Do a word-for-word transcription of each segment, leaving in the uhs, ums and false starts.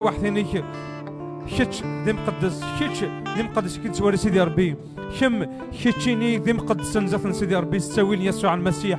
Waḥd-inek, kečč d imqeddes, kečč d imqeddes i k-yettwali Sidi Ṛebbi. Kemm, keččini d imqeddsen zdat n Sidi Ṛebbi s ttawil n Yasuɛ Lmasiḥ.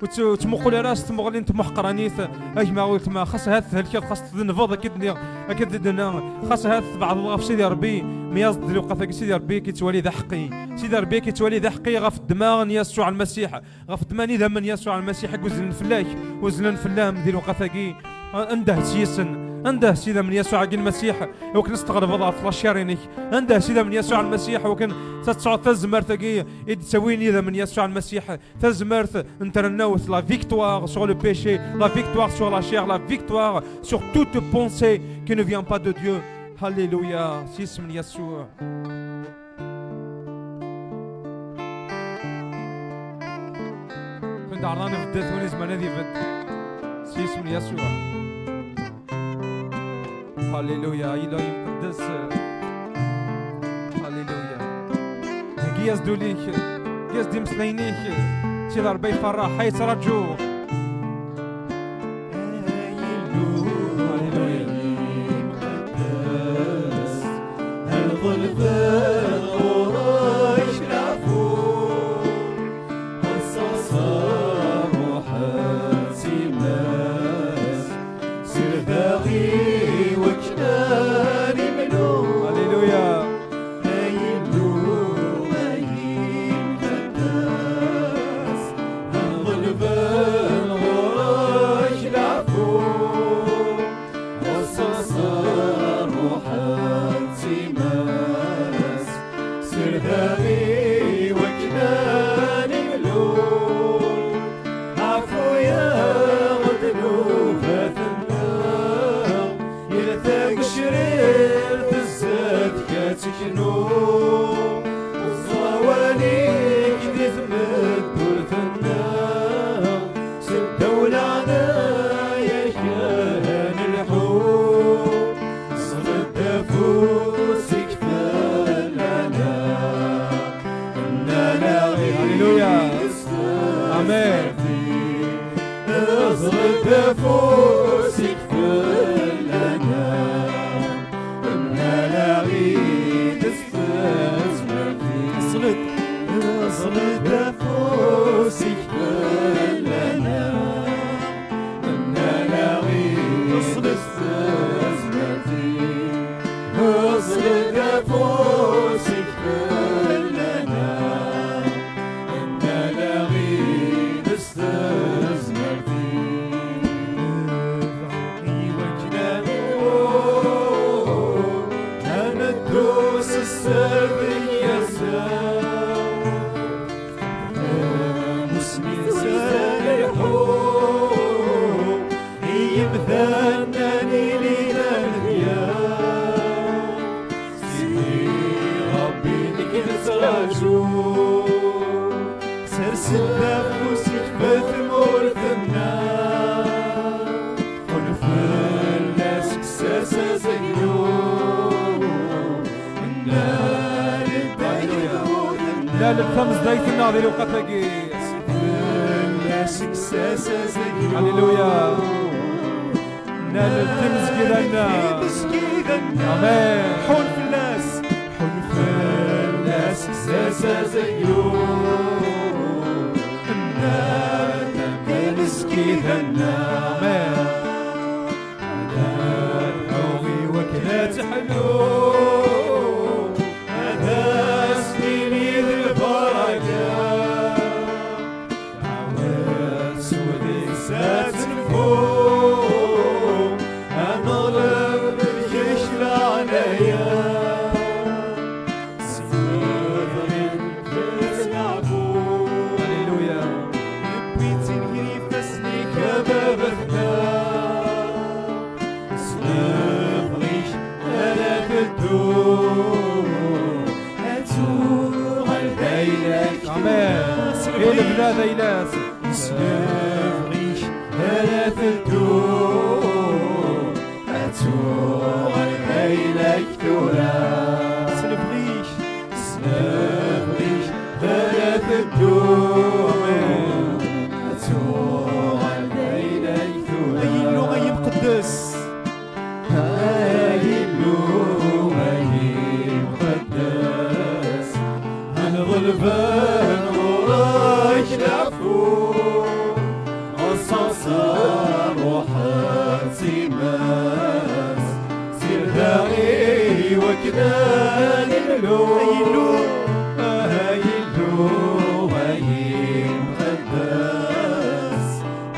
Ur tt-, ur ttmuqul ara s tmuɣli n tmuḥqranit, a gma weltma, xas ahat thelkeḍ, xas tdenbeḍ, akka d-nniɣ, akka d-nenna, xas ahat tbeɛdeḍ ɣef Sidi Ṛebbi, mi aẓ-d lewqat-agi Sidi Ṛebbi i k-yettwali d aḥeqqi. Sidi Ṛebbi i k-yettwali d aḥeqqi ɣef ddma n Yasuɛ Lmasiḥ. Ɣef ddman idammen Yasuɛ Lmasiḥ i yuzlen fell-ak, uzlen fell-am di lewqat-agi. Ndeh s yis-sen, ndeh s idammen Yasuɛ-agi Lmasiḥ, i wakken ad tɣelbeḍ ɣef tlaciṛ-inek. Ndeh s idammen Yasuɛ Lmasiḥ, i wakken ad tesɛuḍ tazmert-agi i d-ttawin idammen Yasuɛ Lmasiḥ, tazmert n trennawt, la victoire sur le péché, la victoire sur la chair, la victoire sur toute pensée qui ne vient pas de Dieu. Alléluia, s yisem n Yasuɛ. Kund ɛerḍan ibeddat win izemren ad ibedd s yisem n Yasuɛ. Halleluya, Illu yemqeddes. Halleluya. Heggi-yas-d ul-ik, heggi-yas-d imeslayen-ik, Sidi Ṛebbi iferreḥ, ay yettraǧu. Ay Illu, ay Illu imqeddes, ad ḍelbeɣ ɣur-k leɛfu, ad ṣaṣa ṛuḥ d timas, sel daɣ i wakken ad imlu. Alléluia. Ay Illu, ay imqeddes, ad ḍelben ɣur-k leɛfu, ad ṣaṣa ṛuḥ d timas, sel daɣ i wakken ad imlu. Ɛfu-yaɣ ddnubat-nneɣ, yal tagecrirt zdat-k ad teknu. Ẓẓawal-ik di tmeddurt-nneɣ, seddaw leɛnaya-k ad nelḥu. Sbedd afus-ik fell-aneɣ, nnaneɣ. Alléluia. Amen. Ẓbedd afus-ik fell-aneɣ, nnaneɣ-id s tezmert-ik. Sbedd, sbedd afus-ik fell-aneɣ, nnaneɣ-id s tezmert-ik. Ẓbedd afus-ik fell-aneɣ, nnaneɣ-id s tezmert-ik. Nebɣa i wakken ad nɛum, ad neddu s sser deg yiɣsan. Tamusni-s ara nleḥḥu, i yimdanen ad nili d amedya. Sidi Ṛebbi, nekk nettraǧu. Sers-d afus-ik ɣef tmurt-nneɣ. Ḥunn fell-as, kkes-as azaglu. Nal-d tamezdayt-nneɣ di lewqat-agi. Fell-as kkes-as azaglu. Alléluia. Nal-d timezgida-nneɣ. Timezgida-nneɣ. Amen. Ḥunn fell-as. Ḥunn fell-as, kkes-as azaglu. Nal-d timezgida-nneɣ. Amen. Ad tɛuɣ i wakken ad teḥlu, ad as-nini d lbaraka. Ɛawed s wid-is ad tenfu, ad neɣleb deg-k leɛnaya. Alléluia. Yewwi-tt-id gar ifassen-ik a baba-tneɣ. S lebɣi-k ara teddu. Ad tuɣal d ayla-k. Amen. I lebda d ayla-s. S lebɣi-k ara teddu. Ad tuɣal d ayla-k tura. S lebɣi-k. S lebɣi-k ara teddu. Amen. Ad tuɣal d ayla-k tura. Ay Illu, ay Imqeddes. Ay Knan Illu, ay Illu, ay Illu, ay Imqeddes,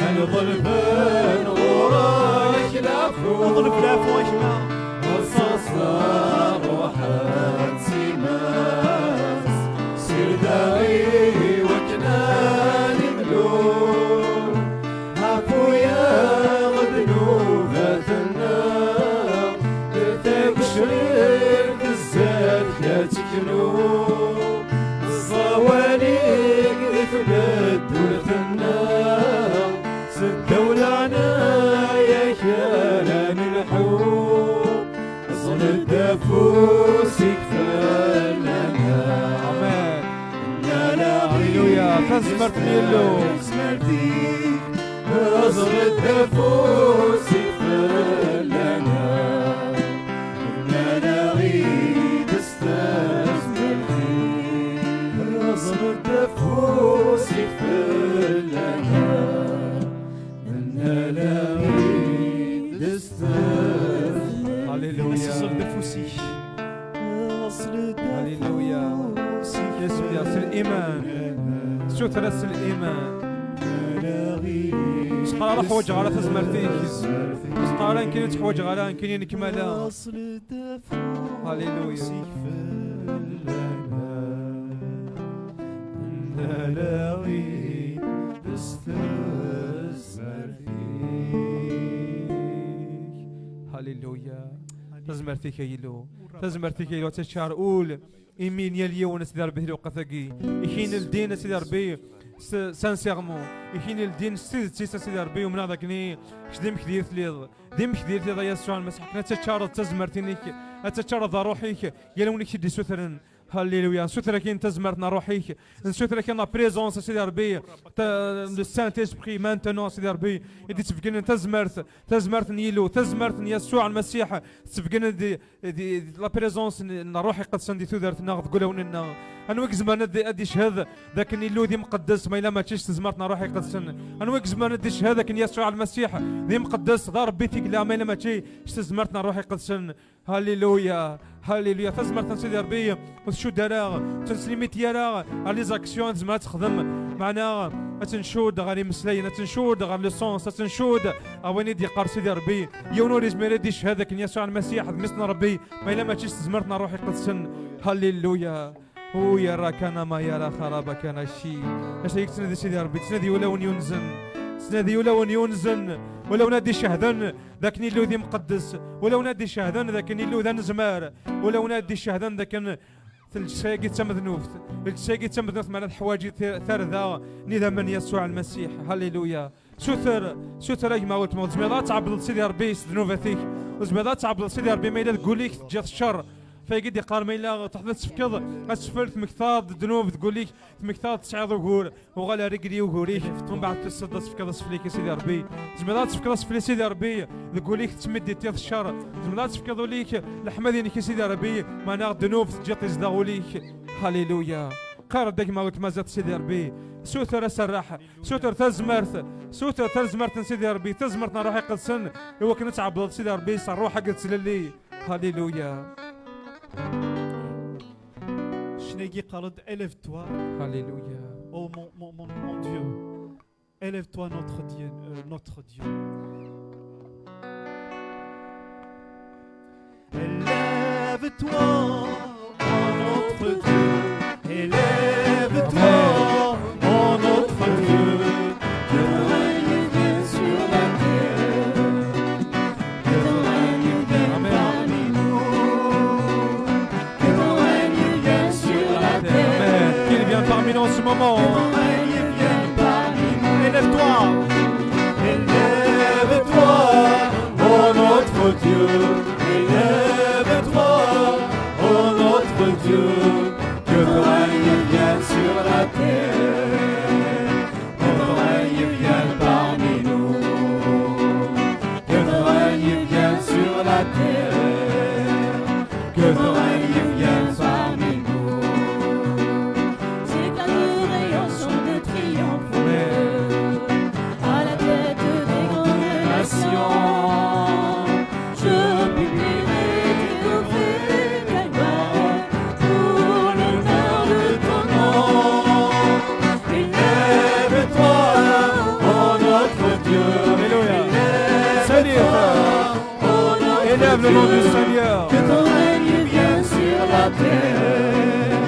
ad ḍelben ɣur-k lɛeffu. Ḍleb lɛeffu a gma. Ḍṣaṣ ṛuḥ ad timas, sirda i wakken ad nemlu. Ɛfu-yaɣ ddnubat-nneɣ, d tagecrirt zdat-k ad teknu. Ẓẓawal-ik di tmeddurt-nneɣ, seddaw leɛnaya-k ara nelḥu. Ẓẓel-d afus-ik fell-aneɣ. Amen. Nala Alleluia. Tazmert n Yillu. Tazmert-ik. Ẓẓel-d afus-ik fell-aneɣ. Nala-ɣ-id s tazmert-ik. Ẓẓel-d afus-ik fell-aneɣ. Nala-ɣ-id s tazmert-ik. Alleluia. Ẓẓel-d afus-ik. Alleluia. Yes, yes, s liman. Suter-as s liman. Ur teqqar ara ḥwaǧeɣ ara tazmert-ik. Ur teqqar ara nekkini ur tt-ḥwaǧeɣ ara, nekkini nekk mala. Alleluia. Alleluia. Tazmert-ik a Yillu. Tazmert-ik a Yillu ad teččar ul. Imi n yal yiwen, a Sidi Ṛebbi, di lewqat-agi, ikin ldin, a Sidi Ṛebbi, s, sincèrement, ikin ldin s tidet-is, a Sidi Ṛebbi, umneɣ dakken kečč d imekdi i telliḍ, d imekdi i telliḍ, a Yasuɛ Lmasiḥ, akken ad taččareḍ tazmert-inek, ad taččareḍ ṛṛuḥ-ik, yal win i k-id-issutren. Halleluya. Nsuter akin tazmert n ṛṛuḥ-ik, nsuter akin la présence, a Sidi Ṛebbi, ta-, le Saint-Esprit, maintenant, a Sidi Ṛebbi, i d-ittbegginen tazmert, tazmert n Yillu, tazmert n Yasuɛ Lmasiḥ, tettbeggin-d di, di, di la présence n, n Ṛṛuḥ Iqedsen di tudert-nneɣ, deg wulawen-nneɣ. Anwa i izemren ad, ad d-iched d akken Illu d imqeddes, ma yella mačči s tezmert n Ṛṛuḥ Iqedsen? Anwa i izemren ad d-iched akken Yasuɛ Lmasiḥ d imqeddes, d Aṛebbi tigla, ma yella mačči s tezmert n Ṛṛuḥ Iqedsen? Halleluya, halleluya. Tazmert n Sidi Ṛebbi ur tcudd ara, ur tt-neslimiti ara ɣer les actions i tezmer ad texdem. Meɛna ad tt-ncudd ɣer imeslayen, ad tt-ncudd ɣer le sens, ad tt-ncudd ɣer wayen i d-yeqqar Sidi Ṛebbi. Yiwen ur yezmir ad d-iched akken Yasuɛ Lmasiḥ d Mmi-s n Ṛebbi, ma yella mačči s tezmert n Ṛṛuḥ Iqedsen. Halleluya. Ur yerra kan ama yerra xaraba kan acci. Acu i yettnadi Sidi Ṛebbi? Yettnadi ulawen yunzen. Yettnadi ulawen yunzen. Ulawen ad d-icehden d akken Illu d imqeddes. Ulawen ad d-icehden d akken Illu d anezmar. Ulawen ad d-icehden d akken d lǧessa-agi d tamednubt. Lǧessa-agi d tamednubt, meɛna teḥwaǧ i t-, tarda n idammen n Yasuɛ Lmasiḥ. Halleluya. Suter, suter a gma weltma, ur tezmireḍ ad tɛebdeḍ Sidi Ṛebbi s ddnubat-ik. Ur tezmireḍ ad tɛebdeḍ Sidi Ṛebbi ma yella deg wul-ik teǧǧiḍ ccer. Fayagi d-iqqar ma yella teḥdiḍ tfekkeḍ asfel, tmektaḍ ddnub deg wul-ik, tmektaḍ tesɛiḍ ugur, uɣal ar igli ugur-ik, mbeɛd tusiḍ-d ad tefkeḍ asfel-ik i Sidi Ṛebbi. Tezmireḍ ad tefkeḍ asfel i Sidi Ṛebbi, deg wul-ik tettmidditiḍ ccer. Tezmireḍ ad tefkeḍ ul-ik leḥmadi-inek i Sidi Ṛebbi, meɛna ddnub teǧǧiḍ izdeɣ ul-ik. Halleluya. Qqar-d a gma weltma ziɣ Sidi Ṛebbi. Suter aserreḥ, suter tazmert, suter tazmert n Sidi Ṛebbi, tazmert n Ṛṛuḥ Iqedsen, i wakken ad tɛebdeḍ Sidi Ṛebbi s ṛṛuḥ akked tlelli. Halleluya. Ccna-agi yeqqar-d, élève-toi. Halleluya. Oh mon, mon, mon, mon Dieu. Élève-toi, notre Dieu, euh, notre Dieu. Élève-toi, ô notre Dieu, élève-toi, ô notre Dieu, que ton règne vienne sur la terre, que ton règne vienne parmi nous, que ton règne vienne sur la terre. Amen. Qu'il vienne parmi nous en ce moment. Que ton règne vienne parmi nous. Élève-toi. Élève-toi, ô notre Dieu, élève-toi, ô notre Dieu, que ton règne vienne sur la terre, que ton règne vienne parmi nous, que ton règne vienne sur la terre, que ton règne vienne parmi nous. Éclat de rayon sur Nom du Seigneur. Que ton règne vienne sur la terre.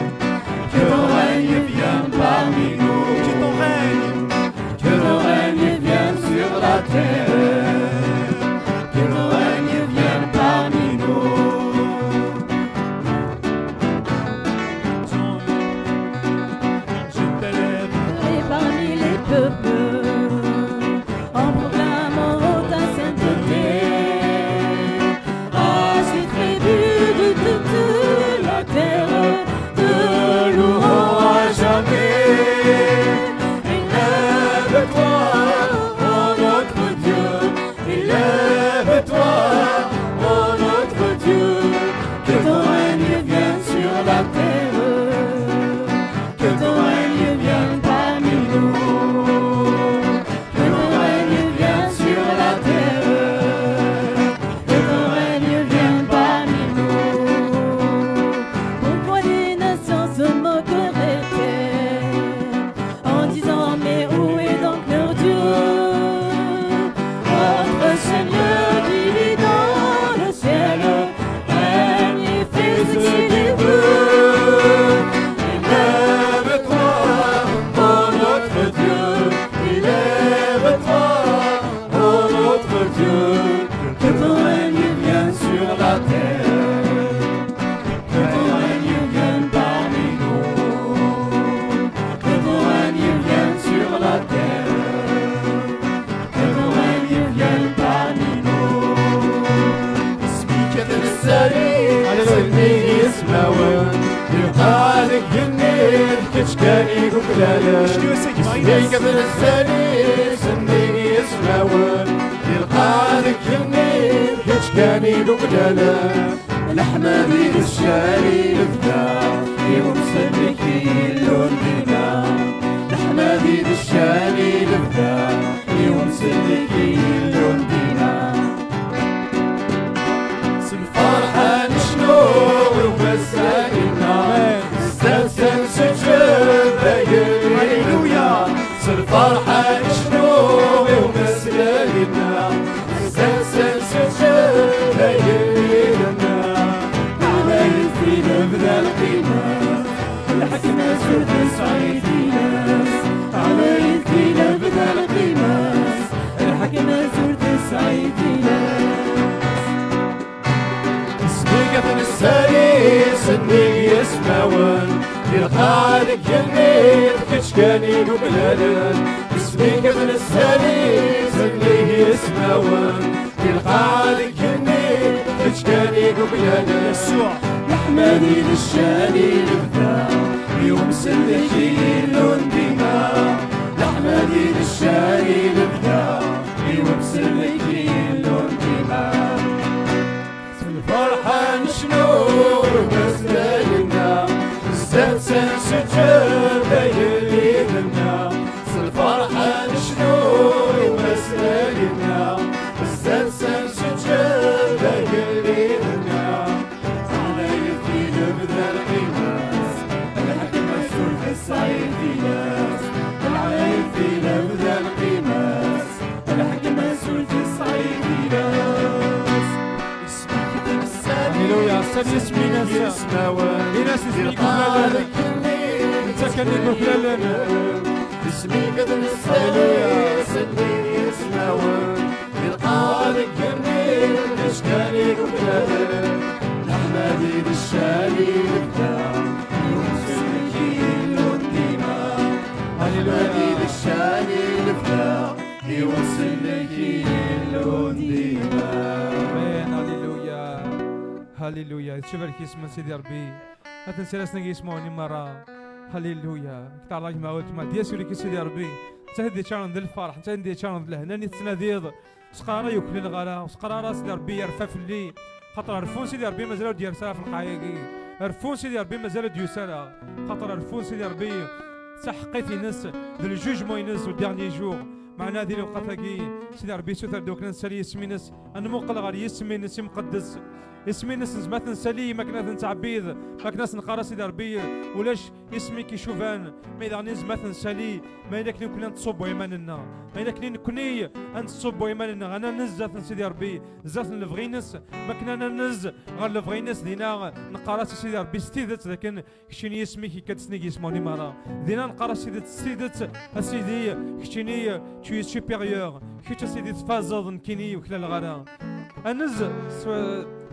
Que ton règne vienne parmi nous. Que ton règne. Que ton règne vienne sur la terre. Que ton règne vienne parmi nous. Je t'élève. Et parmi les peuples, en proclamant ta sainteté. À ces tribus de toute la terre, te loueront à jamais. Élève-toi, ô notre Dieu, élève-toi, ô notre Dieu, que ton règne vienne sur la terre, que ton règne vienne parmi nous. Que ton règne vienne sur la terre, que ton règne vienne parmi nous. Pourquoi les nations se moqueraient-elles en disant : mais où est donc leur Dieu ? Votre Seigneur qui vit dans le ciel règne et fait ce qu'il veut. Élève-toi, ô notre Dieu, élève-toi, ô notre Dieu, que ton règne vienne sur la terre, que ton règne vienne parmi nous, que ton règne vienne sur la terre, que ton règne vienne parmi nous. Isem-ik ad nettali, Alléluia. Sennig yismawen, lqaɛ deg igenni, d kečč kan i yuklalen. Isem-ik ad nettali, sennig yismawen, lqaɛ deg igenni, d kečč kan i yuklalen. Leḥmadi d ccan i lebda, i umsellek i yillun dima. Leḥmadi d ccan i lebda, i umsellek i yillun dima. S lferḥ ad necnu i umeslay-nneɣ, zdat-s ad nseǧǧed agellid-nneɣ. S lferḥ ad necnu i umeslay-nneɣ, zdat-s ad nseǧǧed agellid-nneɣ. Ɛlayet i lebda lqima, lḥekma-s ur tesɛi tilas. Ɛlayet i lebda lqima, lḥekma-s ur tesɛi tilas. Isem-ik ad t-nessali, sennig yismawen, di lqaɛ deg igenni, d kečč kan i yuklalen. Isem-ik ad t-nessali, sennig yismawen, di lqaɛ deg igenni, d kečč kan i yuklalen. Yasuɛ. Leḥmadi d ccan i lebda, i umsellek i yillun dima. Leḥmadi d ccan i lebda, i umsellek i yillun dima. S lferḥ ad necnu i umeslay-nneɣ, zdat-s ad nseǧǧed agellid-nneɣ. S lferḥ ad necnu i umeslay-nneɣ, zdat-s ad nseǧǧed agellid-nneɣ. Ɛlayet i lebda lqima-s, lḥekma-s ur tesɛi tilas. Ɛlayet i lebda lqima-s, lḥekma-s ur tesɛi tilas. Isem-ik d nnessali. Alléluia. Sali isem-ines. Yismawen. Ini-as isem-ik uklalen. Netta kan i yuklalen. Isem-ik d nnessali. Alléluia. Sali ismawen. Di lqaɛ deg igenni, d kečč kan i yuklalen. Leḥmadi d ccan i lebda, i umsellek i yillun dima. Leḥmadi d ccan i lebda, i umsellek i yillun dima. Amen. Alléluia. Alléluia. Tbarek isem n Sidi Ṛebbi. Ad ten-sirasen deg yismawen-im merra. Alléluia. Ktar d gma weltma. Ad yas ul-ik i Sidi Ṛebbi. Netta i d-iččaren d lferḥ, netta i d-iččaren d lehna, i tettnadiḍ. Ur s-qqar ara yuklaleɣ ara, ur s-qqar ara Sidi Ṛebbi yerfa fell-i. Xaṭer rfun Sidi Ṛebbi mazal ur d-yersi ara ɣef lqaɛ-agi. Rfun Sidi Ṛebbi mazal ur d-yusi ara. Xaṭer rfun Sidi Ṛebbi d taḥeqqit-ines, d le jugement-ines au dernier jour. Meɛna di lewqat-agi, Sidi Ṛebbi yessuter-d wakken ad nsali isem-ines, ad nmuqel ɣer yisem-ines imqeddes. Isem-ines nezmer ad t-nsali, ma akken ad t-nettɛebbid, ma akken ad s-neqqar a Sidi Ṛebbi, ulac isem-ik icuban, ma daɣen nezmer ad t-nsali, ma yella akken nekkni ad nettṣubbu iman-nneɣ, ma yella akken nekkni ad nettṣubbu iman-nneɣ, ad nanez zdat n Sidi Ṛebbi, zdat n lebɣi-ines, ma akken ad nanez ɣer lebɣi-ines, dinna neqqar-as a Sidi Ṛebbi s tidet d akken keččini isem-ik yekka-d s nnig yismawen-im merra. Dinna neqqar a Sidi, s tidet, a Sidi, keččini, tu es supérieur. Kečč a Sidi tfazeḍ, nekkini ur k-laleɣ ara. Anez s,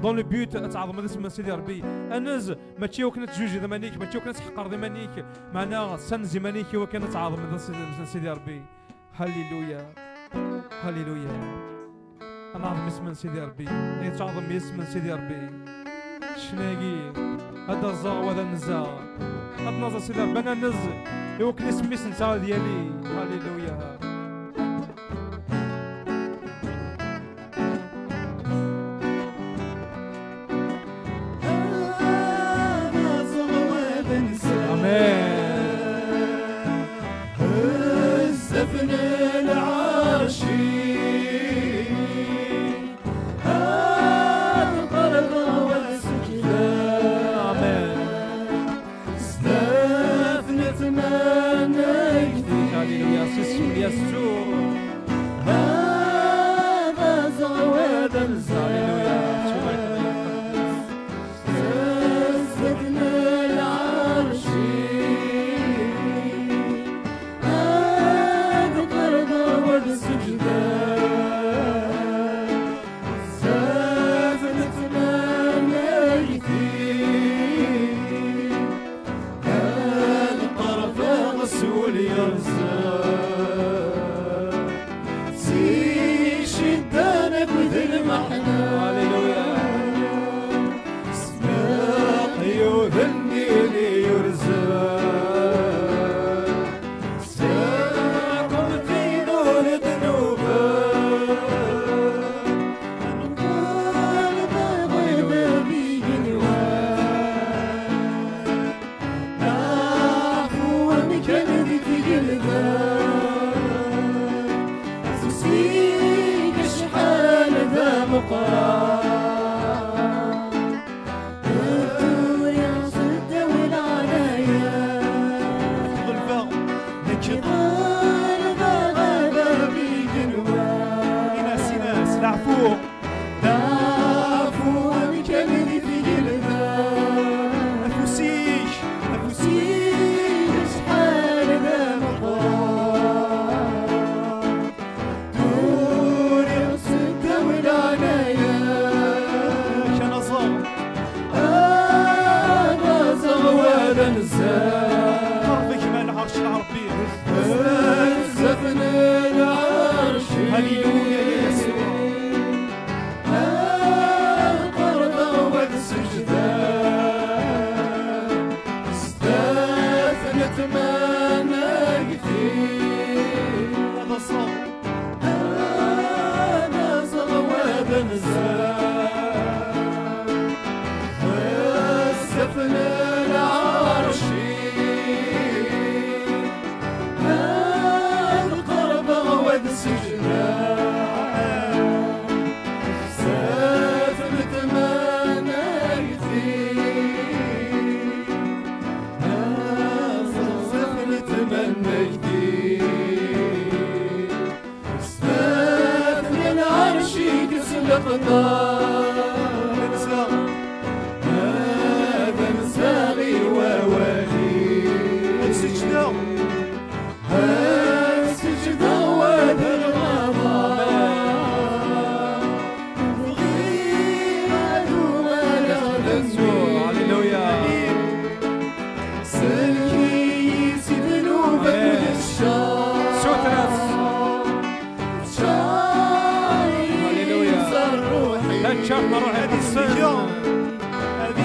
dans le but ad tɛeḍmeḍ isem n Sidi Ṛebbi. Anez, mačči i wakken ad tǧuǧǧeḍ iman-ik, mačči i wakken ad tḥeqqreḍ iman-ik, meɛna ssanez iman-ik i wakken ad tɛeḍmeḍ isem n Sidi Ṛebbi. Hallelujah. Hallelujah. Ad neɛḍem isem n Sidi Ṛebbi. Ad yettɛaḍem yisem n Sidi Ṛebbi. Ccna-agi, ad d-aẓeɣ wa d anzaɣ. Ad naẓ a Sidi Ṛebbi, ad nanez i wakken isem-is netta ad yali. Hallelujah. Amen. Bezzaf n lɛerc-ik, ad qerbeɣ wa d sejda. Amen. Zdat n tmanegt-ik. Hallelujah. Ad aẓeɣ wa d anzaɣ. Zdat n lɛerc-ik, ad qerbeɣ wa d sejda. Zdat n tmanegt-ik, ad qerbeɣ s wul yerẓen. Si cceddan akked lmeḥna. Alleluia. S leqyud-nni i yurzen. Saqem-t-id ur d-nuba. Nqal d aɣiḍ d igenwan. Aɛfu amkan di tgelda, afus-ik acḥal d ameqqran. Tturiɣ seddaw leɛnaya. Ɣelbeɣ, nekk ɣelbeɣ a bab igenwan. Inas, inas, leɛfu. D aɛfu amkan di tgelda. Afus-ik, afus-ik acḥal d ameqqran. Tturiɣ seddaw leɛnaya. Ad aẓeɣ. Ad aẓeɣ wa d anzaɣ. Qerreb gma lɛerc n Ṛebbi. Zdat n lɛerc. Hallelujah, ya Yasuɛ. Ad qerbeɣ wa d sejda. Zdat n tmanegt-ik. Ad aẓeɣ. Ad aẓeɣ wa d anzaɣ. Zdat n lɛerc-ik. Ad qerbeɣ wa d sejda. Zdat n tmanegt-ik. Zdat n tmanegt-ik. Zdat n lɛerc-ik s leqder. Ad nseɣ i wawal-ik. Ad seǧdeɣ. Ad seǧdeɣ wa d lɣaḍa. Bɣiɣ ad uɣaleɣ d mmi. Alleluia. Sellek-iyi si ddnub akked ccer. Sutret. Ččar-iyi s ṛṛuḥ-ik. Taččart n ṛṛuḥ-ik. Ad isdigeɣ. Ad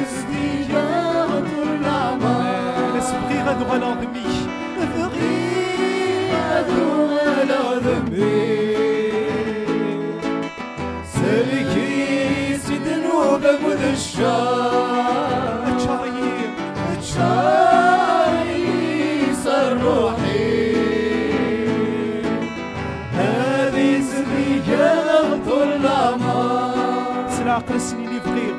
isdigeɣ ṭul leɛmer. Ass bɣiɣ ad uɣaleɣ d mmi-k. Bɣiɣ ad uɣaleɣ d mmi-k. Sellek-iyi si ddnub akked ccer. Ččar-iyi. Ččar-iyi s ṛṛuḥ-ik. Ad isdigeɣ ṭul leɛmer. S leɛqel. Ass-nni bɣiɣ,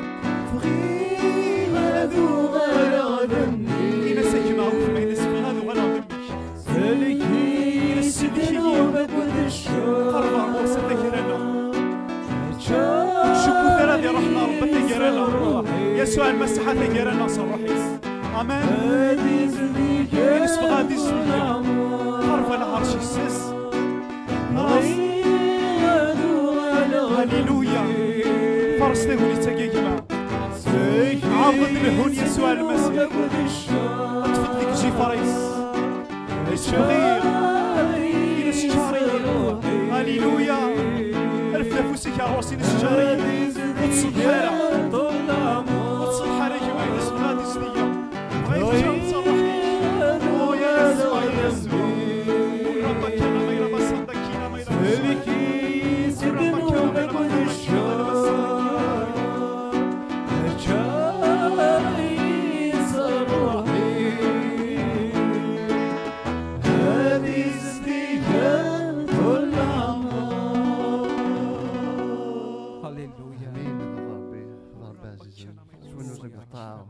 bɣiɣ ad uɣaleɣ d mmi. Ini-as a gma, a gma, ini-as bɣiɣ ad uɣaleɣ d mmi. Sellek-iyi, sellek-iyi. Qerrbeɣ ɣur-s a taggara-nneɣ. Ur ttcukkut ara di ṛṛeḥma n Ṛebbi a taggara-nneɣ. Yasuɛ Lmasiḥ a taggara-nneɣ s ṛṛuḥ-is. Amen. Ini-as bɣiɣ ad izdigeɣ. Qerreb ɣer lɛerc-is. Haliluya. Faṛes tagnit-agi a gma. Ɛawed ad d-lhun Yasuɛ Lmasiḥ. Ṭṭef-d deg jifer-is. Ečč bɣiɣ. Ini-as ččar-iyi. Haliluya. Rfed afus-ik ar ɣur-s, ini-as ččar-iyi. Ur ttṣeḍḥ ara. Ur ttṣeḍḥ ara a gma, ini-as bɣiɣ ad izdigeɣ. Hallelujah. Amin. Rebbi, Rebbi ɛzizen. S wannuz akked ṭṭaɛa.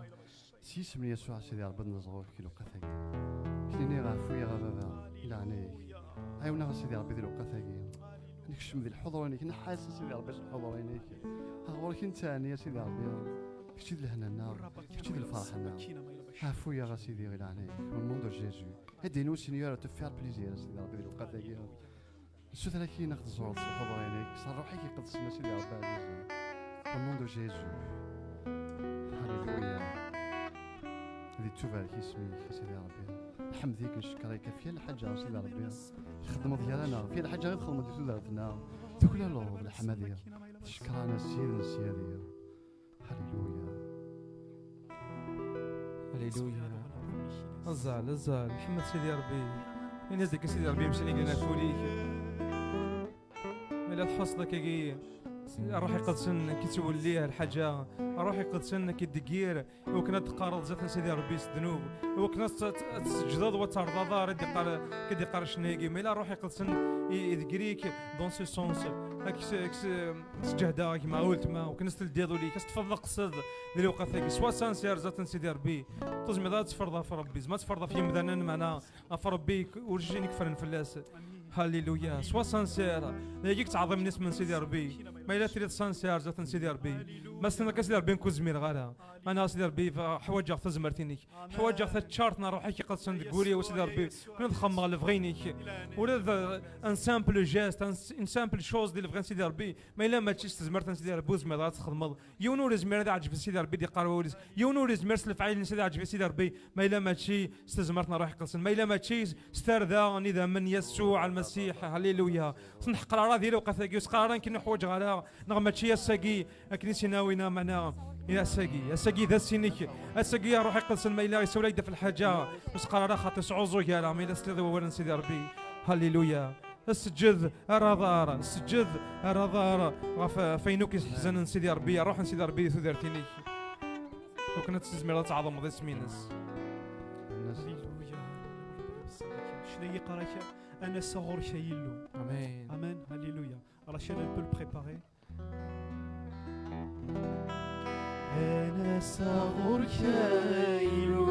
S yisem n Yasuɛ, Sidi Ṛebbi, ad nẓer ɣur-k i lewqat-agi. K-nini ɣef wiyaɣ a Baba, i leɛnaya-k. Ɛiwen-aɣ a Sidi Ṛebbi di lewqat-agi. Nekcem di lḥuḍra-inek, nḥas a Sidi Ṛebbi s lḥuḍra-inek. Ha ɣur-k i nettɛenni a Sidi Ṛebbi. Kečč i d lehna-nneɣ, kečč i d lferḥ-nneɣ. Ɛfu-yaɣ a Sidi, i leɛnaya-k. Au nom de Jésus. Aide-nous Seigneur à te faire plaisir a Sidi Ṛebbi di lewqat-agi. Nessuter-ak-in ad ɣ-tẓureḍ s lḥuḍra-inek, s ṛṛuḥ-ik iqedsen a Sidi Ṛebbi ɛzizen. Au nom de Jésus. Hallelujah. Di ttubarek isem-ik a Sidi Ṛebbi. Nḥemd-ik, ncekkeṛ-ik ɣef yal lḥaǧa a Sidi Ṛebbi. Txeddmeḍ gar-aneɣ, ɣef yal lḥaǧa i txedmeḍ di tudert-nneɣ. Tuklaleḍ leḥmadi. Teckeṛ-aneɣ Ssid n ssyadi. Hallelujah. Hallelujah. Aẓal, aẓal. Ḥemmed Sidi Ṛebbi. Ini-as deg Sidi Ṛebbi, msel i glan afud-ik. Ma yella tḥusseḍ akkagi, Ṛṛuḥ Iqedsen k-ittwellih lḥaǧa, Ṛṛuḥ Iqedsen k-id-iggir, iwakken ad d-teqqareḍ zdat n Sidi Ṛebbi s ddnub, iwakken ad t-, ad tesǧdeḍ, wa terḍaḍ ara d-iqqar, k-id-iqqar ccna-agi. Ma yella Ṛṛuḥ Iqedsen i, idegger-ik dans ce sens, ad k-, k-, sǧehdeɣ a gma, a weltma, iwakken ad s-teldiḍ ul-ik, ad s-tefreḍ leqsed di lewqat-agi. Soit sincère zdat n Sidi Ṛebbi. Ur tezmireḍ ad tefreḍ ɣef Ṛebbi, ma tefreḍ ɣef yimdanen, meɛna ɣef Ṛebbi ur jin i yeffren fell-as. Hallelujah. Soit sincère. D ayagi i yettɛeḍḍimen isem n Sidi Ṛebbi. Ma yella tiliḍ sincère zdat n Sidi Ṛebbi, ma s-tenniḍ akka, Sidi Ṛebbi, nekk ur zmireɣ ara. Meɛna Sidi Ṛebbi, ḥwaǧeɣ tazmert-inek. Ḥwaǧeɣ taččart n Ṛṛuḥ-ik Iqedsen deg wul-iw, Sidi Ṛebbi. Nekk ad xemmeɣ lebɣi-inek. Ula d un simple geste, un, une simple chose di lebɣi n Sidi Ṛebbi. Ma yella mačči s tezmert n Sidi Ṛebbi ur zmireḍ ara ad txedmeḍ. Yiwen ur izmir ad iɛǧeb Sidi Ṛebbi, d-iqqar wawal-is. Yiwen ur izmir s lefɛayel n Sidi, iɛǧeb Sidi Ṛebbi, ma yella mačči s tezmert n Ṛṛuḥ Iqedsen, ma yella mačči s tarda n idammen n Yasuɛ Lmasiḥ. Hallelujah. Ur s-nḥeqqer ara di lewqat-agi, ur s-qqar ara nekkini ur ḥwaǧeɣ ara, neɣ mačči ass-agi, akken i s-yenna winna, meɛna, i ass-agi. Ass-agi d ass-inek. Ass-agi a Ṛṛuḥ Iqedsen, ma yella isawel-ak-d ɣef lḥaǧa, ur s-qqar ara xaṭi, sɛuẓẓug ara, ma yella tesliḍ i wawal n Sidi Ṛebbi. Hallelujah. Seǧǧed ar aḍar, seǧǧed ar aḍar ɣef, ɣef wayen akk iseḥzanen Sidi Ṛebbi, ṛṛuḥ n Sidi Ṛebbi di tudert-inek. Akken ad tezmireḍ ad tɛeḍmeḍ isem-ines. Hallelujah. Ccna yeqqar-ak, a Nasa ɣur-k a Yillu. Amen. Amen. Hallelujah. Rachel, elle peut le préparer. A Nasa ɣur-k a Yillu.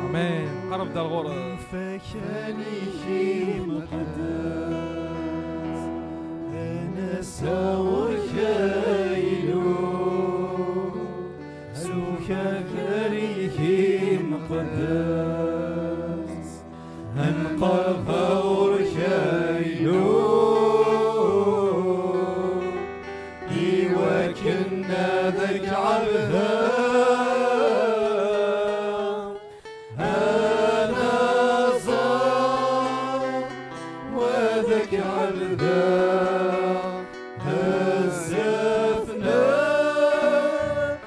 Amen. Qerreb-d ar ɣur-s. Ufak-ik imqeddes. A Nasa ɣur-k a Yillu. Ufak-ik imqeddes. Ad nqerreb ɣur-k a Yillu, iwakken ad k-ɛebdeɣ, ad aẓeɣ, wa ad k-ɛebdeɣ, bezzaf n-,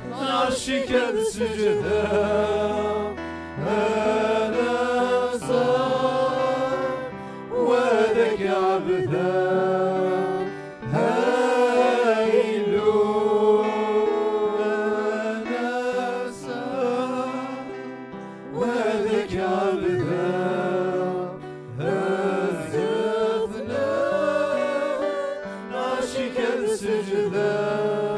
lɛerc-ik ad seǧdeɣ, ad aẓeɣ, wa ad k-ɛebdeɣ, a Illu, ad aẓeɣ, wa ad k-ɛebdeɣ, bezzaf n-, lɛerc-ik ad seǧdeɣ,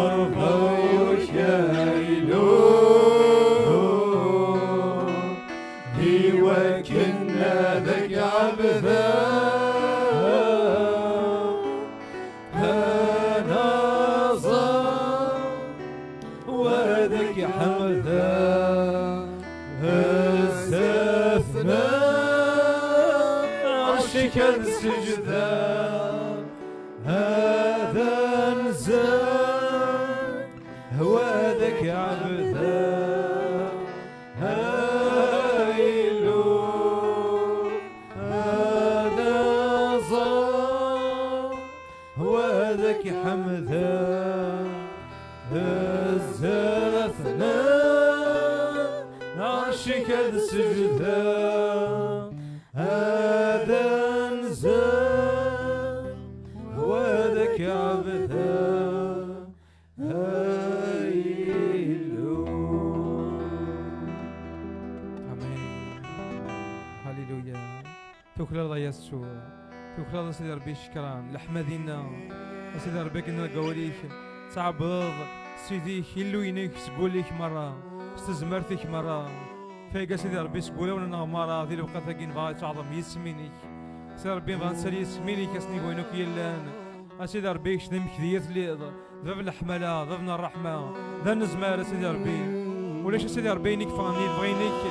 Merḍa-k ay Illu, i wakken ad k-ɛebdeɣ, ad aẓeɣ, wa ad k-ḥemdeɣ, zdat n lɛerc-ik ad seǧdeɣ, ad anzeɣ, wa ad k-ɛebdeɣ, ay Illu, ad aẓeɣ, wa ad k-ḥemdeɣ, zdat n lɛerc-ik ad seǧdeɣ, ad anzeɣ, wa ad k-ɛebdeɣ, ay Illu. Amin. Hallelujah. Tuklaleḍ a Yasuɛ. Tuklaleḍ a Sidi Ṛebbi ccekran, leḥmadi-nneɣ. A Sidi Ṛebbi akken deg wawal-ik, tɛebdeḍ Sidi-k, Illu-inek, seg wul-ik merra, s tezmert-ik merra. Fayeg a Sidi Ṛebbi seg wulawen-nneɣ merra, di lewqat-agi nebɣa ad tɛeḍem yisem-inek. A Sidi Ṛebbi nebɣa ad nsali yisem-inek, ass-nni wayen akk yellan. A Sidi Ṛebbi kečč d amekdi i telliḍ, d bab n leḥmala, d bab n ṛṛeḥma, d anezmar a Sidi Ṛebbi. Ulac a Sidi Ṛebbi ayen i yeffɣen i lebɣi-inek,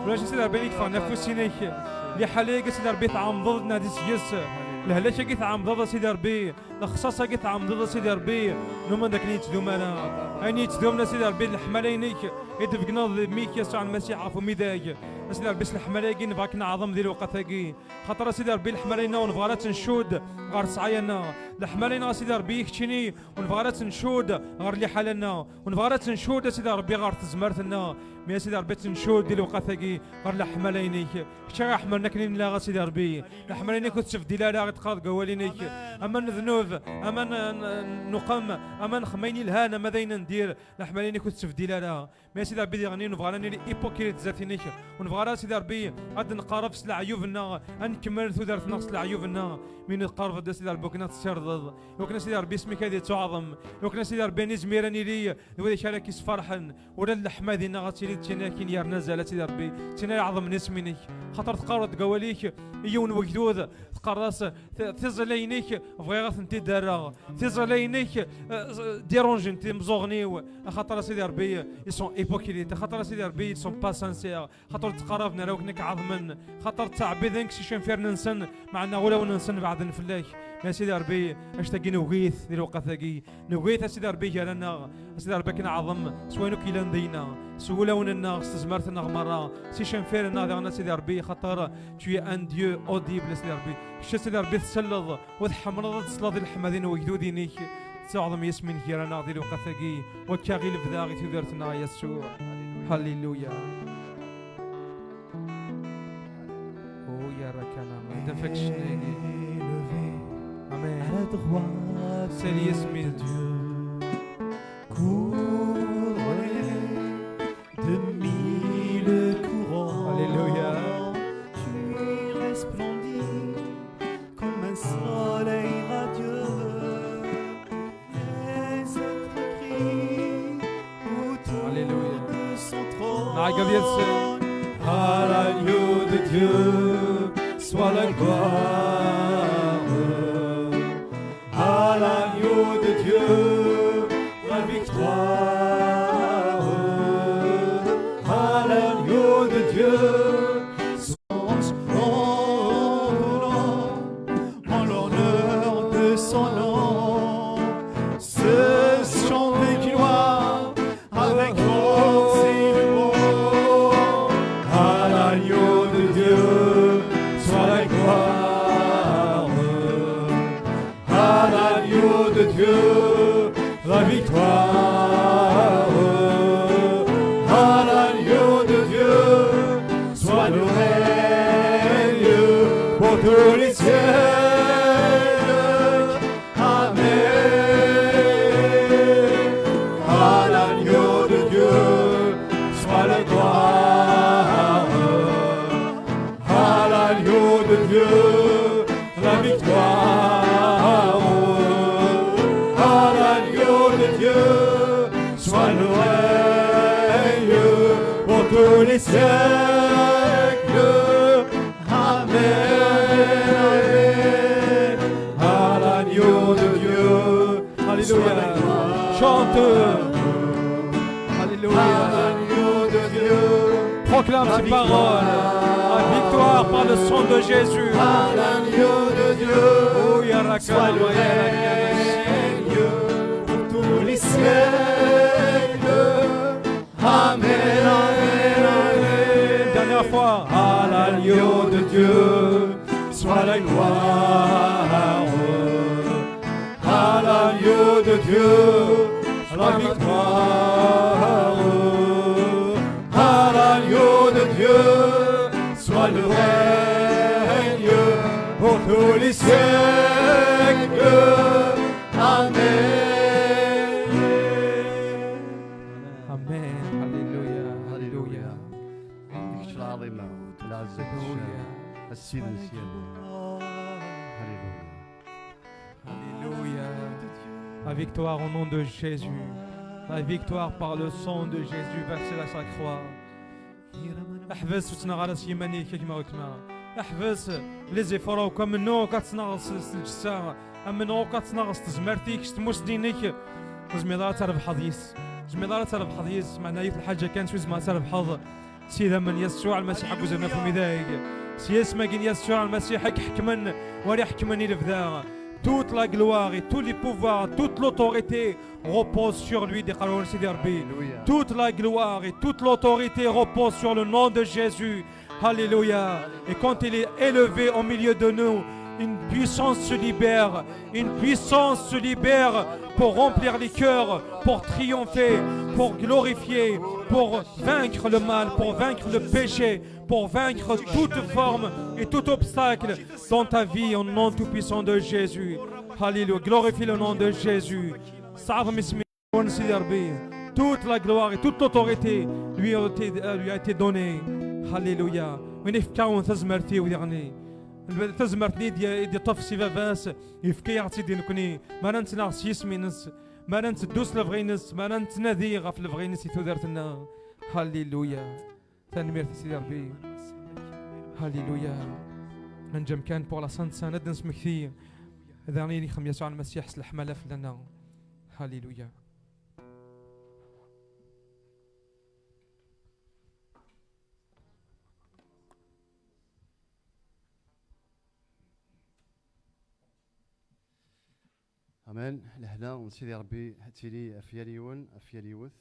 ulac a Sidi Ṛebbi ayen i yeffɣen afus-inek. Liḥala-agi a Sidi Ṛebbi tɛemdeḍ ad d-nadi seg-s. Lehlak-agi tɛemdeḍ a Sidi Ṛebbi, lexṣaṣ-agi tɛemdeḍ a Sidi Ṛebbi. Numen d akken i yettdum ara. Ayen i yettdumen a Sidi Ṛebbi d leḥmala-inek i d-tbegneḍ d mmi-k Yasuɛ Lmasiḥ ɣef umidag. A Sidi Ṛebbi s leḥmala-agi nebɣa ad k-neɛḍem di lewqat-agi. Xaṭer a Sidi Ṛebbi leḥmala-nneɣ ur nebɣi ara ad tt-ncudd ɣer ssɛaya-nneɣ. Leḥmala-nneɣ a Sidi Ṛebbi i keččini ur nebɣi ara ad tt-ncudd ɣer liḥala-nneɣ. Ur nebɣi ara ad tt-ncudd a Sidi Ṛebbi ɣer tezmert-nneɣ. Mi a Sidi Ṛebbi ad tt-ncudd di lewqat-agi ɣer leḥmala-inek. Kečč ara iḥemmlen akken i nella a Sidi Ṛebbi. Leḥmala-inek ur tettebdil ara i d-teqqareḍ deg wawal-inek. Ama n ddnub, ama n, n, n uqem, ama n xmayen ilhan, ama d ayen n dir. Leḥmala-inek ur tettebdil ara. Mi a Sidi Ṛebbi diɣen ur nebɣi ara nili hypocrite zdat-inek. Ur nebɣi ara a Sidi Ṛebbi ad d-nqerreb s leɛyub-nneɣ, ad nkemmel tudert-nneɣ s leɛyub-nneɣ. Mi nqerreb-d a Sidi Ṛebbi akken ad tessirdeḍ, iwakken a Sidi Ṛebbi isem-ik ad yettuɛḍem, iwakken a Sidi Ṛebbi nizmir ad nili d widak ara k-isferḥen. Ula d leḥmadi-nneɣ ad tili d tin akin yerna azal a Sidi Ṛebbi, d tin ara iɛeḍmen isem-inek. Xaṭer teqqareḍ deg wawal-ik i yiwen wegdud, Teqqar-as: "Ti-, tiẓilayin-ik bɣiɣ ad tent-id-rreɣ. Tiẓilayin-ik, eh, dérange-int imẓuɣen-iw." Axaṭer a Sidi Ṛebbi, ils sont hypocrites. Axaṭer a Sidi Ṛebbi, ils sont pas sincères. Xaṭer ur ttqaraben ara wakken ad k-ɛeḍmen. Xaṭer ttɛebbiden-k s icenfiren-nsen, meɛna ulawen-nsen beɛden fell-ak. Ma a Sidi Ṛebbi, anect-agi nugi-t di lewqat-agi. Nugi-t a Sidi Ṛebbi gar-aneɣ, a Sidi Ṛebbi akken aɛḍem, s wayen akk yellan deg-neɣ, s wulawen-nneɣ, s tezmert-nneɣ merra, s icenfiren-nneɣ diɣen a Sidi Ṛebbi, xaṭer tu es un Dieu audible a Sidi Ṛebbi. Kečč a Sidi Ṛebbi tselleḍ, u tḥemmleḍ ad tesleḍ i leḥmadi n wegdud-inek. Tettɛuḍem yisem-inek gar-aneɣ di lewqat-agi, wakka i lebda i tudert-nneɣ a Yasuɛ. Halleluya. Oh, ya Rakana, ma d affection-agi. Amen. À la droite Sel yisem-is. Couronné de mille couronnes. Alléluia. Tu resplendis comme un soleil radieux. Les êtres crient autour Alléluia. De son trône. Nɛeggeḍ yid-sen. À l'agneau de Dieu soit la gloire. À l'agneau de Dieu la victoire. À l'agneau de Dieu son nom, en l'honneur de son nom. Ce chant des Kinois avec force et louange. À l'agneau de Dieu soit la gloire. À l'agneau de Dieu la victoire. À l'agneau de Dieu soit le règne pour tous les siècles. Amen. À l'agneau de Dieu soit la gloire. À l'agneau de Dieu la victoire. À l'agneau de Dieu soit le règne pour tous les siècles. Amen. À l'agneau de Dieu. Alléluia. Chante. Alléluia. À l'agneau de Dieu. Proclame ces paroles. La victoire par le sang de Jésus. À l'agneau de Dieu. Oh, ya Rakana, soit le règne pour tous les siècles. Amen, amen, amen. Dernière fois. À l'agneau de Dieu soit la gloire. À l'agneau de Dieu la victoire. À l'agneau de Dieu soit le règne pour tous les siècles. Amen. Amen. Alléluia. Alléluia. Kečč lɛaḍima, lɛezza, kečč a Sidi n ssyada. Alléluia. Alléluia. La victoire au nom de Jésus. La victoire par le sang de Jésus versé à sa croix. Ḥbes ur ttnaɣ ara s yiman-ik a gma weltma. Ḥbes les efforts akk, amennuɣ akk ad ttnaɣ s, s lǧessa, amennuɣ akk ad ttnaɣ s tezmert-ik, s tmussni-inek. Ur tezmireḍ ara ad trebḥeḍ yis. Ur tezmireḍ ara ad trebḥeḍ yis, meɛna yiwet lḥaǧa kan s wi tzemreḍ ad trebḥeḍ. S idammen n Yasuɛ Lmasiḥ deg uzref n umidag. S yisem-agi n Yasuɛ Lmasiḥ i iḥekmen, wa ara iḥekmen i lebda. Toute la gloire et tous les pouvoirs, toute l'autorité repose sur lui, d iqerwan Sidi Ṛebbi. Alléluia. Toute la gloire et toute l'autorité repose sur le nom de Jésus. Alléluia. Et quand il est élevé au milieu de nous, une puissance se libère. Une puissance se libère pour remplir les cœurs, pour triompher, pour glorifier, pour vaincre le mal, pour vaincre le péché, pour vaincre toute forme et tout obstacle dans ta vie, au nom tout-puissant de Jésus. Alléluia. Glorifie le nom de Jésus. Sɛeḍ isem-nwen Sidi Ṛebbi. Toute la gloire et toute l'autorité lui a été, euh, lui a été donnée. Alléluia. Win ifkawen tazmert-iw diɣen. Tazmert-nni i d-, i d-iṭṭef si baba-s, yefka-yaɣ-tt-id i nekni. Mi ara nettnaɣ s yisem-ines, mi ara netteddu s lebɣi-ines, mi ara nettnadi ɣef lebɣi-ines i tudert-nneɣ. Alléluia. Tanemmirt i Sidi Ṛebbi. Alléluia. Neǧǧa amkan pour la Sainte Cène, ad d-nesmekti daɣen ayen ixdem Yasuɛ Lmasiḥ s leḥmala fell-aneɣ. Hallelujah. Amen. Lehna n Sidi Ṛebbi ad tili ɣef yal yiwen, ɣef yal yiwet.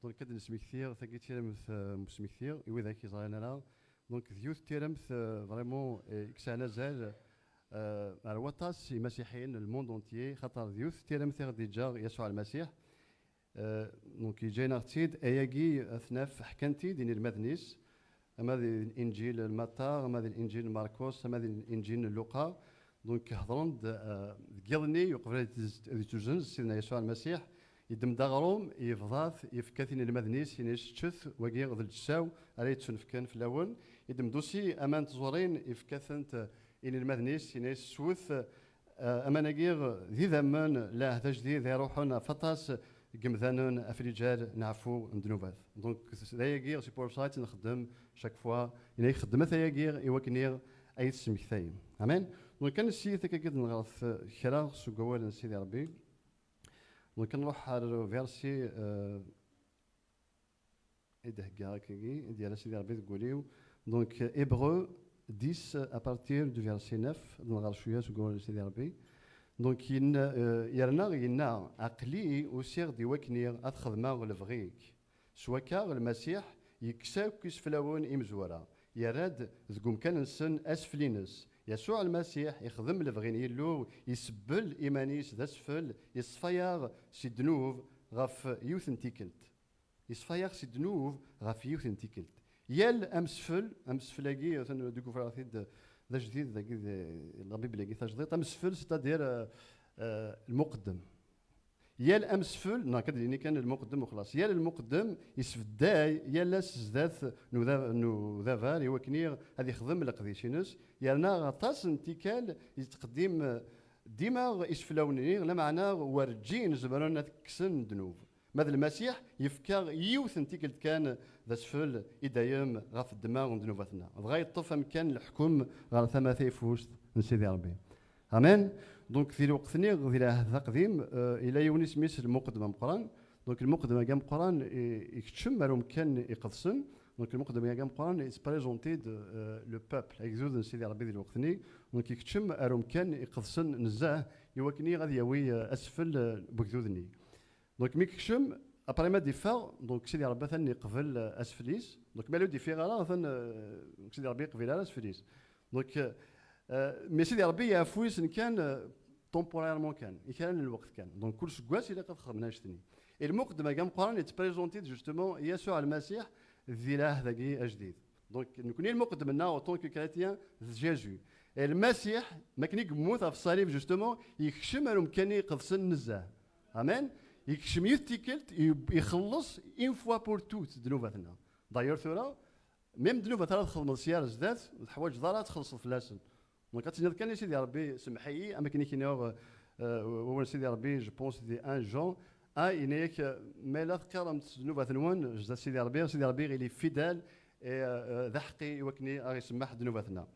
Donc, ad d-nesmekti tagi d tiremt, euh, n usmekti, i widak yeẓran ara. Donc, d yiwet n tiremt, euh, vraiment, euh, i yesɛan azal, euh, ar waṭas imasiḥiyen n le monde entier, xaṭer d yiwet n tiremt i ɣ-d-yeǧǧa Yasuɛ Lmasiḥ. Euh, donc, yeǧǧa-yaneɣ-tt-id, ayagi ad t-naf ḥkan-t-id inelmaden-is, ama di Linǧil n Matta, ama di Linǧil n Markus, ama di Linǧil n Luqa. Donc, hedren-d, euh, deg yiḍ-nni, uqbel ad yettuzenz Sidna Yasuɛ Lmasiḥ, yeddem-d aɣrum, yebḍa-t, yefka-t inelmaden-is, yenna-yas, "Ččet, wagi d lǧetta-w ara yettunefken fell-awen." Yeddem-d aussi aman n tẓurin, yefka-tent, euh, inelmaden-is, yenna-yas, "Swet, euh, aman-agi d idammen, lɛehd ajdid, iruḥen ɣef aṭas n yemdanen ɣef liǧal n ɛeffu n ddnubat." Donc, d ayagi, c'est pour ça i tt-nxeddem chaque fois, yenna-yak, "Xedmet ayagi i wakken i ay tesmektayem." Amen. Donc, ad nessiyet akkagi ad nɣer kra seg wawal n Sidi Ṛebbi. Donc, ad nruḥ ɣer verset, euh, i d-heggaɣ akkagi, i d-yerra Sidi Ṛebbi deg wul-iw. Donc, Hébreux dix, à partir du verset neuf, ad nɣer cwiya seg wawal n Sidi Ṛebbi. Donc, yenna, euh, yerna yenna, "Aql-i usiɣ-d i wakken ad xedmeɣ lebɣi-k." S wakka, Lmasiḥ yekkes akk iseflawen imezwura, yerra-d deg umkan-nsen asfel-ines. Yasuɛ Lmasiḥ ixdem lebɣi n Yillu, isebbel iman-is d asfel, iṣfa-yaɣ si ddnub ɣef yiwet n tikkelt. Iṣfa-yaɣ si ddnub ɣef yiwet n tikkelt. Yal amsefl, amsefl-agi, atan deg ufraɣ-t-id d ajdid, dagi d la Bible-agi tajdiṭ, amsefl, c'est-à-dire, euh, euh, lmuqeddem. Yal amsefl, neɣ akka d-nini kan lmuqeddem u xlaṣ. Yal lmuqeddem yesbedday yal ass zdat n uda-, n udabar i wakken ad ixdem leqdic-ines, yerna aṭas n tikkal yettqeddim, eh, dima iseflawen-nni, lameɛna werǧin zemren ad kksen ddnub. Ma d Lmasiḥ, yefka yiwet n tikkelt kan d asfel i dayem ɣef ddma n ddnubat-nneɣ. Dɣa yeṭṭef amkan n leḥkem ɣer tama tayeffust n Sidi Ṛebbi. Amen. Donc, di lweqt-nni, di lɛehd aqdim, euh, yella yiwen isem-is lmuqeddem ameqqran. Donc, lmuqeddem-agi ameqqran, i-, ikeččem ar umkan iqedsen. Donc, lmuqeddem-agi ameqqran, il se présente-id, euh, le peuple, agdud n Sidi Ṛebbi di lweqt-nni. Donc, ikeččem ar umkan iqedsen nezzeh, i wakken ad yawi, euh, asfel, euh, n wegdud-nni. Donc, mi yekcem, après ma d-iffeɣ, donc, Sidi Ṛebbi atan yeqbel, euh, asfel-is. Donc, ma ur d-iffiɣ ara, atan, euh, Sidi Ṛebbi yeqbil ara asfel-is. Donc, euh, euh, mais Sidi Ṛebbi yeɛfu-yasen kan, euh, temporairement kan, i kra n lweqt kan. Donc, kul seggas ilaq ad xedmen annect-nni. Et lmuqeddem-agi ameqqran yettprezenti-d justement Yasuɛ Lmasiḥ di lɛehd-agi ajdid. Donc, nekni lmuqeddem-nneɣ en tant que chrétien d Jésus. Et Lmasiḥ, mi akken i yemmut ɣef ṣṣalib, justement, yekcem ar umkan-nni iqedsen nezzeh. Amen. Yekcem yiwet tikkelt, i-, ixelleṣ une fois pour toutes ddnubat-nneɣ. D'ailleurs, tura, même ddnubat ara txedmeḍ sya ar zdat, ur teḥwaǧeḍ ara ad txellṣeḍ fell-asen. Donc, ad tiniḍ kan i Sidi Ṛebbi, semmeḥ-iyi, am akken i k-yenna, euh, euh, wawal n Sidi Ṛebbi, je pense, di un Jean, ah, yenna-yak, euh, ma yella teqqiremt s ddnubat-nwen, zdat Sidi Ṛebbi, Sidi Ṛebbi, il est fidèle, et, euh, euh, d aḥeqqi i wakken i aɣ-isemmeḥ ddnubat-nneɣ.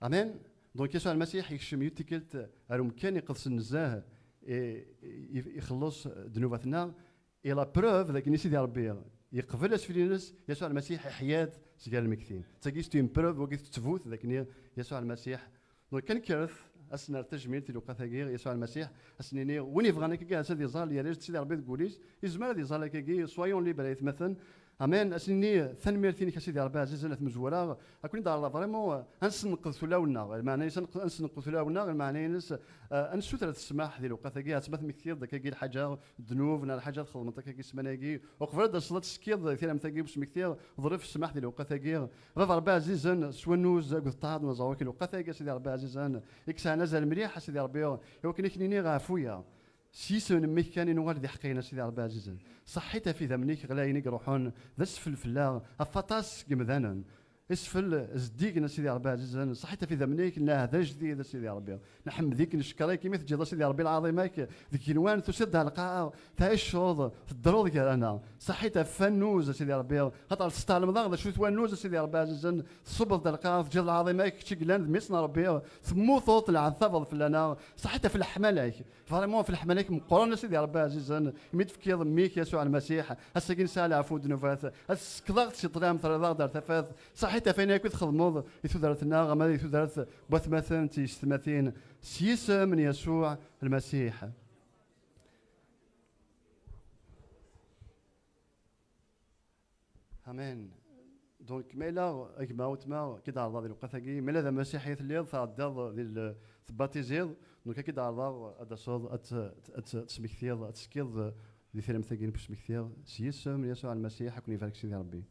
Amen. Donc, Yasuɛ Lmasiḥ yekcem yiwet tikkelt ar umkan iqedsen nezzeh, et, et, ixelleṣ ddnubat-nneɣ. Et la preuve dakken i Sidi Ṛebbi yeqbel asfel-ines, Yasuɛ Lmasiḥ iḥya-d seg gar lmegtin. D tagi, c'est une preuve, wagi d ttbut dakken Yasuɛ Lmasiḥ. Donc, ad nekkret, ad s-nerr tajmilt i lewqat-agi, Yasuɛ Lmasiḥ, ad s-nini, win yebɣan akkagi ad iẓẓal, yerra-d Sidi Ṛebbi deg wul-is, yezmer ad iẓẓal akkagi, soyons libres, ay atmaten. Amen. Ad s-nini, tanemmirt-inek a Sidi Ṛebbi ɛzizen, ad tmezwura, ad ken-id-ɛerḍeɣ vraiment, ad nessenqed ulawen-nneɣ, lmeɛna-ines ad nessenqed ulawen-nneɣ, lmeɛna-ines, euh, ad nessuter ssmaḥ di lewqat-agi, ad tma tmektiḍ-d akkagi lḥaǧa, ddnub, neɣ lḥaǧa txedmeḍ akkagi ssmana-agi, uqbel ad d-taseḍ ad teskiḍ tiremt-agi n usmekti, ḍrif ssmaḥ di lewqat-agi. Baba Ṛebbi ɛzizen, s wannuz akked ṭṭaɛa d unaẓaw akked lewqat-agi, a Sidi Ṛebbi ɛzizen, i yesɛan azal mliḥ, a Sidi Ṛebbi, i wakken i k-nini ɣef uya. S yisem n mmi-k kan i nuɣal d iḥeqqiyen, a Sidi Ṛebbi ɛzizen. Ṣaḥḥit ɣef idammen-ik ɣlayen i iruḥen d asfel fell-aɣ, ɣef waṭas n yemdanen. Isfel zeddigen, a Sidi Ṛebbi ɛzizen, ṣaḥit ɣef idammen-ik, nɛehd ajdid, a Sidi Ṛebbi. Nḥemmed-ik, neckeṛ-ik, imi teǧǧiḍ, a Sidi Ṛebbi, lɛaḍima-k deg yigenwan, tusiḍ-d ar lqaɛa, tɛiceḍ, teddreḍ gar-aneɣ. Ṣaḥit ɣef wannuz, a Sidi Ṛebbi, xaṭer testɛelmeḍ-aɣ d acu-t wannuz, a Sidi Ṛebbi ɛzizen, tṣubbeḍ-d ar lqaɛa, teǧǧiḍ lɛaḍima-k, kečč i yellan d mmi-s n Ṛebbi, temmuteḍ, tɛettabeḍ fell-aneɣ, ṣaḥit ɣef leḥmala-k. Vraiment, ɣef leḥmala-k meqqren, a Sidi Ṛebbi ɛzizen, imi d-tefkiḍ mmi-k, Yasuɛ Lmasiḥ, ass-agi nesɛa leɛfu n ddnubat, ad t-tsekkeḍ-aɣ-d si ṭṭlam, terriḍ-aɣ-d ar tafat, ṣaḥit ɣef wayen akk i txedmeḍ i tudert-nneɣ, ama di tudert n watmaten d tyessetmatin, s yisem n Yasuɛ Lmasiḥ. Amen. Donc, ma yella a gma, weltma, ki d-ɛerḍeɣ di lewqat-agi, ma yella d amasiḥi i telliḍ, tɛeddaḍ di l-, tebbatiziḍ, donc ad ki-d-ɛerḍeɣ ad d-taseḍ, ad t-, ad t-, ad tesmektiḍ, ad teskiḍ di tiremt-agi n usmekti, s yisem n Yasuɛ Lmasiḥ, ad ken-ibarek Sidi Ṛebbi.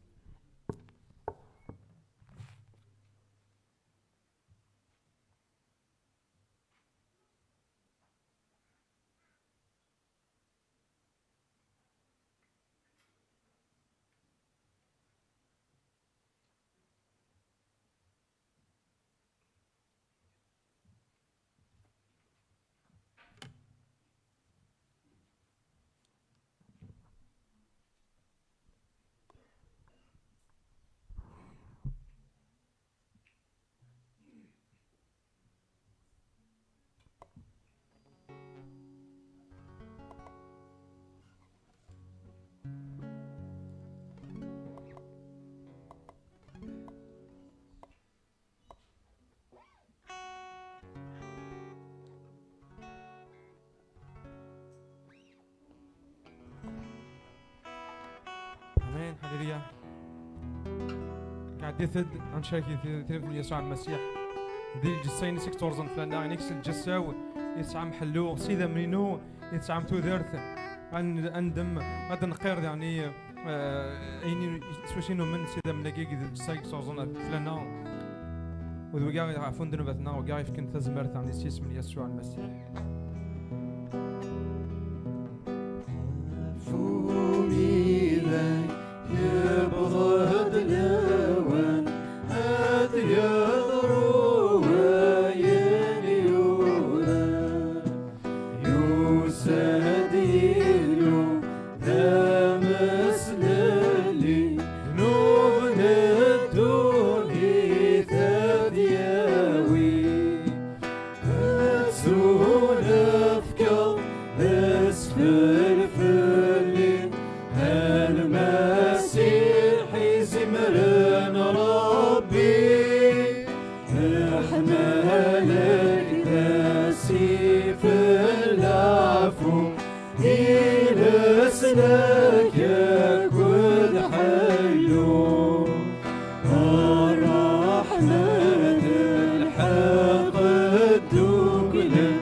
Amen, hallelujah. Ɛeddit-d ad ncerk di tiremt n Yasuɛ Lmasiḥ. Di lǧessa-ines i yetturẓen fell-aneɣ, inekkes lǧessa-w, yesɛa mḥellu, s idammen-inu, yesɛa tudert, ad n-, ad neddem, ad d-nqir, yeɛni, eh, ayen i, s wacu i numen s idammen-agi, di lǧessa i yetturẓen fell-aneɣ. U d wigi i iɛefun ddnubat-nneɣ, wigi i yefken tazmert, yeɛni, s yisem n Yasuɛ Lmasiḥ. Ɣef umidag yewweḍ-d lawan ad yeḍru wayen yuran. Yusa-d Yillu d ameslelli, ddnub n ddunit ad yawi. Ad tt-nefkeḍ d asfel fell-i, a Lmasiḥ izemren Ṛebbi. Leḥmala-k d asif n leɛfu, i leslak akked ḥellu. Ṛṛeḥma d lḥeqq dduklen,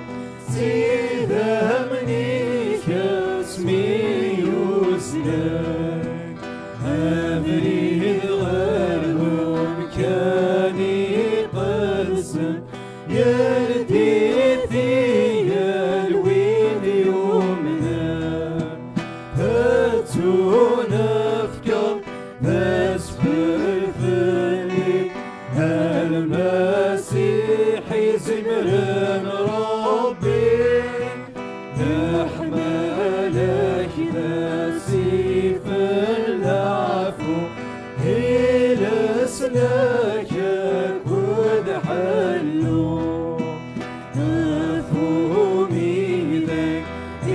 s idammen-ik asmi yuslak. Abrid ɣer wemkan iqedsen, yeldi-t i yal win yumnen. Ad tt-nefkeḍ d asfel fell-i, a Lmasiḥ izemren Ṛebbi. Leḥmala-k d asif n leɛfu, i leslak akked ḥellu. Ɣef umidag i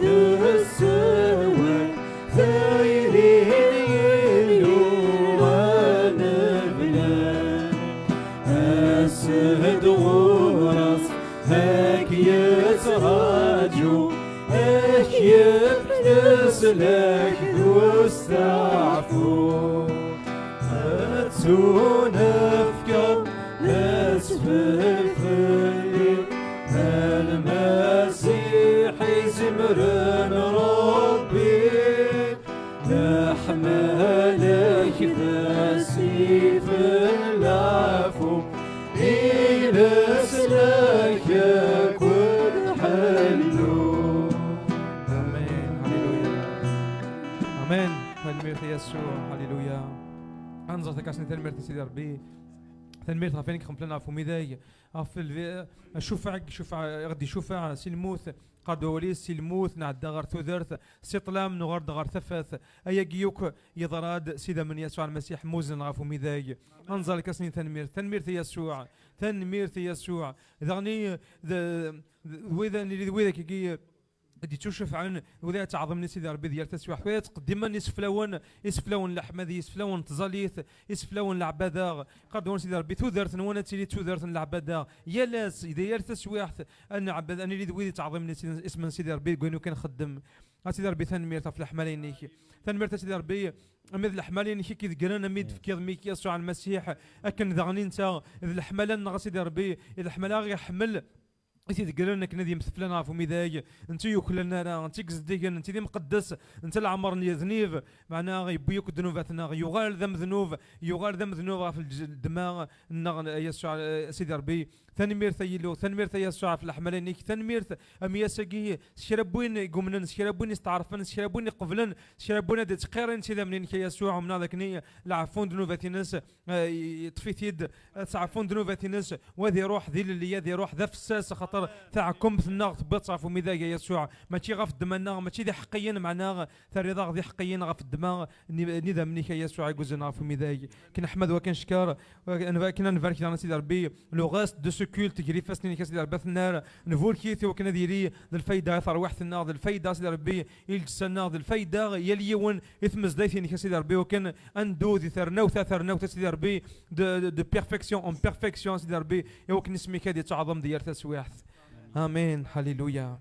d-tessawal tayri n Yillu aneblal. As-d ɣur-s ad k-yettraǧu, ad k-yefk leslak d usteɛfu. Ad tt-nefkeḍ d asfel fell-i, a Lmasiḥ izemren Ṛebbi. Leḥmala-k d asif n leɛfu, i leslak akked ḥellu. Amen. Hallelujah. Amen. Tanemmirt a Yasuɛ. Hallelujah. Ad nẓer takkasin, tanemmirt a Sidi Ṛebbi. Tanemmirt ɣef wayen i ixemlen ɣef umidag, ɣef lvi-, cufeɛ, cufeɛ, i ɣ-d-icufeɛ si lmut, qqar-d wawal-is si lmut, nɛedda ɣer tudert, si ṭṭlam, nuɣal-d ɣer tafat. Ayagi yakk yeḍra-d s idammen n Yasuɛ Lmasiḥ, mmuzzlen ɣef umidag. Ad nẓer lkas-nni, tanemmirt, tanemmirt a Yasuɛ, tanemmirt a Yasuɛ. Daɣen i, d, d, wid, nili d widak-agi, i d-yettucufɛen, wid ara ttɛaḍimen i Sidi Ṛebbi di yal taswiɛt, wid ara ttqeddimen iseflawen, iseflawen n leḥmadi, iseflawen n tẓallit, iseflawen n leɛbada. Qqar-d wawal n Sidi Ṛebbi, tudert-nwen ad tili d tudert n leɛbada. Yal ass, di yal taswiɛt, ad nɛebbed, ad nili d wid yettɛaḍimen is-, isem n Sidi Ṛebbi deg wayen akk i nxeddem. A Sidi Ṛebbi, tanemmirt ɣef leḥmala-inek. Tanemmirt a Sidi Ṛebbi, ami d leḥmala-inek i k-ideggren, ami d-tefkiḍ mmi-k Yasuɛ Lmasiḥ, akken daɣen i netta d leḥmala-nneɣ a Sidi Ṛebbi, d leḥmala i ɣ-iḥemmel, i t-ideggren akken ad yemteflan ɣef umidag, netta ur yuklalen ara, netta i izeddigen, netta d imqeddes, netta leɛmer n yeznib, meɛna yewwi akk ddnubat-nneɣ, yuɣal d amednub, yuɣal d amednub ɣef lǧ-, ddemma-nneɣ, a Yasuɛ, a Sidi Ṛebbi. Tanemmirt a Yillu, tanemmirt a Yasuɛ ɣef leḥmala-inek, tanemmirt a mi ass-agi s kra n win i yumnen, s kra n win i steɛṛfen, s kra n win iqeblen, s kra n win ad d-ttqirin s idammen-inek a Yasuɛ, umneɣ d akken i leɛfu n ddnubat-ines, eh, yeṭṭef-it-id, ad ttɛafun ddnubat-ines, wa ad iruḥ d ilelli, ad iruḥ d afessas, axaṭer taɛkemt-nneɣ tewwiḍ-tt ɣef umidag a Yasuɛ, mačči ɣef ddemma-nneɣ, mačči d iḥeqqiyen, meɛna terriḍ-aɣ d iḥeqqiyen ɣef ddemma n, n idammen-ik a Yasuɛ i yuzlen ɣef umidag. Akken neḥmed, akken neckeṛ, akken ad nbarek daɣen a Sidi Ṛebbi, le reste de ce culte, gar ifassen-inek a Sidi Ṛebbi, ad t-nerr, nburek-it i wakken ad yili d lfayda i terwiḥt-nneɣ, d lfayda a Sidi Ṛebbi i lǧessa-nneɣ, d lfayda i yal yiwen i tmezdayt-inek a Sidi Ṛebbi, wakken ad neddu di ternawt a ternawt a Sidi Ṛebbi, de, de, de perfection en perfection a Sidi Ṛebbi, i wakken isem-ik ad yettɛaḍem di yal taswiɛt. Amin, halleluya.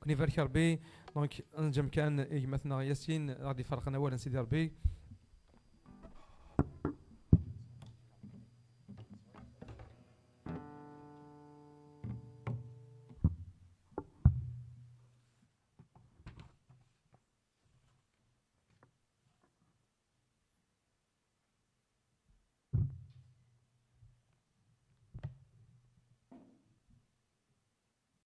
Kun ibarek Ṛebbi. Donc, ad neǧǧ amkan i gma-tneɣ Yasin, ad ɣ-d-iferqen awal n Sidi Ṛebbi.